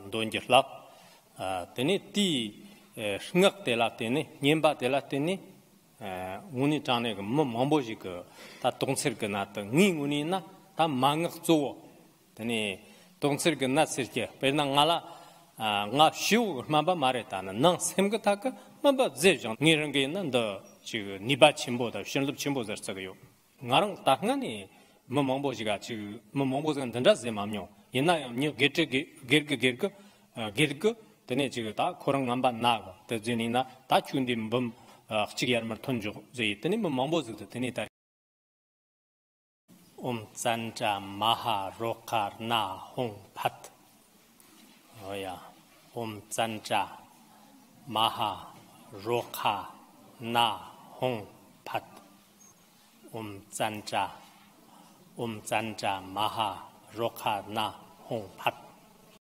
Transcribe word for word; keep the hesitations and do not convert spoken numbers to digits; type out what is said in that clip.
འདོན་རྒྱུ་ལྷག་དེ་ནས་དེའི་སྔགས་དེ་ལ་བརྟེན་ནས། བསྙེན་པ་དེ་ལ་བརྟེན་ནས། དངོས་གནས་དྲང་གནས་ཀྱི་མི་མང་པོ་ཞིག་གི་ད་དོགས་འཚེར་གྱི་ནད་དེ། ངའི་ངོས་ནས་ན་ད་མན་ངག་གཙོ་བོ། དེ་ནས་དོགས་འཚེར་གྱི་ནད་སེལ་རྒྱུ། དཔེར་ན་ང་ལ། ང་ཕྱི་དབུགས་སྨན་པ་མ་རེད། ད་ནི་ནང་སེམས་ཀྱི་ཐད་ཀྱི་སྨན་པ་མཛད་བཞག་ངས་རང་གིས་ན་འདི་ཅིག་ནུས་པ་ཆེན་པོ་དང་བྱིན་རླབས་ཆེན་པོ་ཟེར་ཚུགས་ཀྱི་ཡོད། ང་རང་ད་སྔ་ནས་མི་མང་པོ་ཞིག་ག་ཅིག་མི་མང་པོ་ཟིག་འདི་འདྲ་ཟེར་མ་མྱོང་། ཡིན་ན་ཡང་མྱི་སྒེར་གྱི་སྒེར་གྱི་སྒེར་གྱི་སྒེར་གྱི་དེ་ནས་ཅིག་ད་ཁོ་རང་ངན་པ་ན་གི་དེ་ཟེར་ནས་ན། ད་ཁྱོད་འདི་འབུམ་གཅིག་ཡར་མར་ཐོན་འཇོག་ཟེར་ཡིན། དེ་ནས་མི་མང་པོ་ཟིག་ཏུ་དེ་ནས་ད། ཨོཾ་ཙནྡྲ་མ་ཧཱ་རོ་ཁ་ན་ཧཱུྃ་ཕཊ། ཨོ་ཡ། ཨོཾ་ཙནྡྲ་མ་ཧཱ་རོ་ཁ་ན་ཧཱུྃ་ཕཊ། ཨོཾ་ཙནྡྲ། ཨོཾ་ཙནྡྲ་མ་ཧཱ་རོ་ཁ་ན་ཧཱུྃ་ཕཊ།